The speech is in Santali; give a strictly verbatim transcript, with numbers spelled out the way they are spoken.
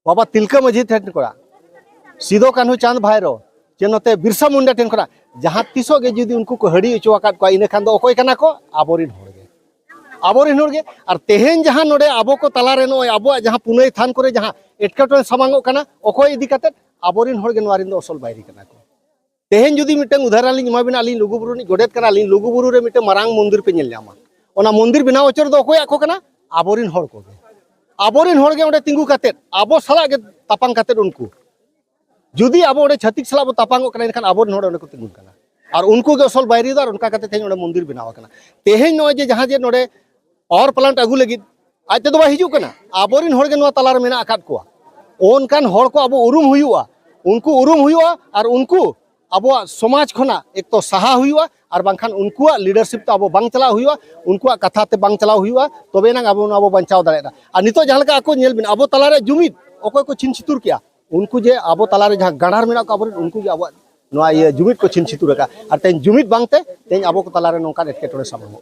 ᱵᱟᱵᱟ ᱛᱤᱞᱠᱟᱹ ᱢᱟᱹᱡᱷᱤ ᱴᱷᱮᱱ ᱠᱷᱚᱱᱟᱜ, ᱥᱤᱫᱚ ᱠᱟᱹᱱᱦᱩ ᱪᱟᱸᱫᱽ ᱵᱷᱟᱭᱨᱳ, ᱪᱮ ᱱᱚᱛᱮ ᱵᱤᱨᱥᱟ ᱢᱩᱱᱰᱟ ᱴᱷᱮᱱ ᱠᱷᱚᱱᱟᱜ ᱡᱟᱦᱟᱸ ᱛᱤᱥᱚᱜ ᱜᱮ ᱡᱩᱫᱤ ᱩᱱᱠᱩ ᱠᱚ ᱦᱟᱹᱰᱤ ᱦᱚᱪᱚ ᱟᱠᱟᱫ ᱠᱚᱣᱟ, ᱤᱱᱟᱹ ᱠᱷᱟᱱ ᱫᱚ ᱚᱠᱚᱭ ᱠᱟᱱᱟ ᱠᱚ? ᱟᱵᱚᱨᱮᱱ ᱦᱚᱲ ᱜᱮ᱾ ᱟᱵᱚᱨᱮᱱ ᱦᱚᱲ ᱜᱮ᱾ ᱟᱨ ᱛᱮᱦᱮᱧ ᱡᱟᱦᱟᱸ ᱱᱚᱰᱮ ᱟᱵᱚ ᱠᱚ ᱛᱟᱞᱟᱨᱮ ᱱᱚᱜᱼᱚᱭ ᱟᱵᱚᱣᱟᱜ ᱡᱟᱦᱟᱸ ᱯᱩᱱᱟᱹᱭ ᱛᱷᱟᱱ ᱠᱚᱨᱮ ᱡᱟᱦᱟᱸ ᱮᱴᱠᱮᱴᱚᱬᱮ ᱥᱟᱢᱟᱝᱚᱜ ᱠᱟᱱᱟ, ᱚᱠᱚᱭ ᱤᱫᱤ ᱠᱟᱛᱮᱫ? ᱟᱵᱚᱨᱮᱱ ᱦᱚᱲ ᱜᱮ ᱱᱚᱣᱟ ᱨᱮᱱ ᱫᱚ ᱟᱥᱚᱞ ᱵᱟᱹᱭᱨᱤ ᱠᱟᱱᱟ ᱠᱚ᱾ ᱛᱮᱦᱮᱧ ᱡᱩᱫᱤ ᱢᱤᱫᱴᱟᱝ ᱩᱫᱟᱦᱚᱨᱚᱱ ᱞᱤᱧ ᱮᱢᱟ ᱵᱤᱱᱟ, ᱟᱹᱞᱤᱧ ᱞᱩᱜᱩᱵᱩᱨᱩ ᱨᱤᱱᱤᱡ ᱜᱚᱰᱮᱛ ᱠᱟᱱᱟᱞᱤᱧ, ᱞᱩᱜᱩᱵᱩᱨᱩ ᱨᱮ ᱢᱤᱫᱴᱟᱝ ᱢᱟᱨᱟᱝ ᱢᱚᱱᱫᱤᱨ ᱯᱮ ᱧᱮᱞ ᱧᱟᱢᱟ᱾ ᱚᱱᱟ ᱢᱚᱱᱫᱤᱨ ᱵᱮᱱᱟᱣ ᱦᱚᱪᱚ ᱨᱮᱫᱚ ᱚᱠᱚᱭᱟᱜ ᱠᱚ ᱠᱟᱱᱟ? ᱟᱵᱚᱨᱮᱱ ᱦᱚᱲ ᱠᱚᱜᱮ᱾ ᱟᱵᱚᱨᱮᱱ ᱦᱚᱲ ᱜᱮ ᱚᱸᱰᱮ ᱛᱤᱸᱜᱩ ᱠᱟᱛᱮᱫ ᱟᱵᱚ ᱥᱟᱞᱟᱜ ᱜᱮ ᱛᱟᱯᱟᱢ ᱠᱟᱛᱮᱫ ᱩᱱᱠᱩ, ᱡᱩᱫᱤ ᱟᱵᱚ ᱚᱸᱰᱮ ᱪᱷᱟᱹᱛᱤᱠ ᱥᱟᱞᱟᱜ ᱵᱚ ᱛᱟᱯᱟᱢᱚᱜ ᱠᱟᱱᱟ, ᱮᱱᱠᱷᱟᱱ ᱟᱵᱚᱨᱮᱱ ᱦᱚᱲ ᱚᱸᱰᱮ ᱠᱚ ᱛᱤᱸᱜᱩᱱ ᱠᱟᱱᱟ᱾ ᱟᱨ ᱩᱱᱠᱩ ᱜᱮ ᱟᱥᱚᱞ ᱵᱟᱹᱭᱨᱤ ᱫᱚ, ᱟᱨ ᱚᱱᱠᱟ ᱠᱟᱛᱮ ᱛᱮᱦᱮᱧ ᱚᱸᱰᱮ ᱢᱚᱱᱫᱤᱨ ᱵᱮᱱᱟᱣ ᱟᱠᱟᱱᱟ᱾ ᱛᱮᱦᱮᱧ ᱱᱚᱜᱼᱚᱭ ᱡᱮ ᱡᱟᱦᱟᱸ ᱡᱮ ᱱᱚᱰᱮ ᱯᱟᱣᱟᱨ ᱯᱞᱟᱱᱴ ᱟᱹᱜᱩ ᱞᱟᱹᱜᱤᱫ ᱟᱡ ᱛᱮᱫᱚ ᱵᱟᱭ ᱦᱤᱡᱩᱜ ᱠᱟᱱᱟ, ᱟᱵᱚᱨᱮᱱ ᱦᱚᱲ ᱜᱮ ᱱᱚᱣᱟ ᱛᱟᱞᱟᱨᱮ ᱢᱮᱱᱟᱜ ᱟᱠᱟᱫ ᱠᱚᱣᱟ᱾ ᱚᱱᱠᱟᱱ ᱦᱚᱲ ᱠᱚ ᱟᱵᱚ ᱩᱨᱩᱢ ᱦᱩᱭᱩᱜᱼᱟ, ᱩᱱᱠᱩ ᱩᱨᱩᱢ ᱦᱩᱭᱩᱜᱼᱟ, ᱟᱨ ᱩᱱᱠᱩ ᱟᱵᱚᱣᱟᱜ ᱥᱚᱢᱟᱡᱽ ᱠᱷᱚᱱᱟᱜ ᱮᱠ ᱛᱚ ᱥᱟᱦᱟ ᱦᱩᱭᱩᱜᱼᱟ, ᱟᱨ ᱵᱟᱝᱠᱷᱟᱱ ᱩᱱᱠᱩᱣᱟᱜ ᱞᱤᱰᱟᱨᱥᱤᱯ ᱛᱮ ᱟᱵᱚ ᱵᱟᱝ ᱪᱟᱞᱟᱣ ᱦᱩᱭᱩᱜᱼᱟ, ᱩᱱᱠᱩᱣᱟᱜ ᱠᱟᱛᱷᱟ ᱛᱮ ᱵᱟᱝ ᱪᱟᱞᱟᱣ ᱦᱩᱭᱩᱜᱼᱟ, ᱛᱚᱵᱮ ᱮᱱᱟᱝ ᱟᱵᱚ ᱱᱚᱣᱟ ᱵᱚ ᱵᱟᱧᱪᱟᱣ ᱫᱟᱲᱮᱭᱟᱜᱼᱟ᱾ ᱟᱨ ᱱᱤᱛᱚᱜ ᱡᱟᱦᱟᱸ ᱞᱮᱠᱟ ᱟᱠᱚ ᱧᱮᱞ ᱵᱤᱱ, ᱟᱵᱚ ᱛᱟᱞᱟᱨᱮ ᱡᱩᱢᱤᱫ ᱚᱠᱚᱭ ᱠᱚ ᱪᱷᱤᱱ ᱪᱷᱤᱛᱩᱨ ᱠᱮᱜᱼᱟ, ᱩᱱᱠᱩ ᱡᱮ ᱟᱵᱚ ᱛᱟᱞᱟᱨᱮ ᱡᱟᱦᱟᱸ ᱜᱟᱸᱰᱟᱨ ᱢᱮᱱᱟᱜ ᱠᱚ ᱟᱵᱚᱨᱮᱱ, ᱩᱱᱠᱩ ᱜᱮ ᱟᱵᱚᱣᱟᱜ ᱱᱚᱣᱟ ᱤᱭᱟᱹ ᱡᱩᱢᱤᱫ ᱠᱚ ᱪᱷᱤᱱ ᱪᱷᱤᱛᱩᱨ ᱟᱠᱟᱫᱼᱟ᱾ ᱟᱨ ᱛᱮᱦᱮᱧ ᱡᱩᱢᱤᱫ ᱵᱟᱝᱛᱮ ᱛᱮᱦᱮᱧ ᱟᱵᱚ ᱠᱚ ᱛᱟᱞᱟᱨᱮ ᱱᱚᱝᱠᱟᱱ ᱮᱴᱠᱮᱴᱚᱬᱮ ᱥᱟᱢᱟᱝᱚᱜ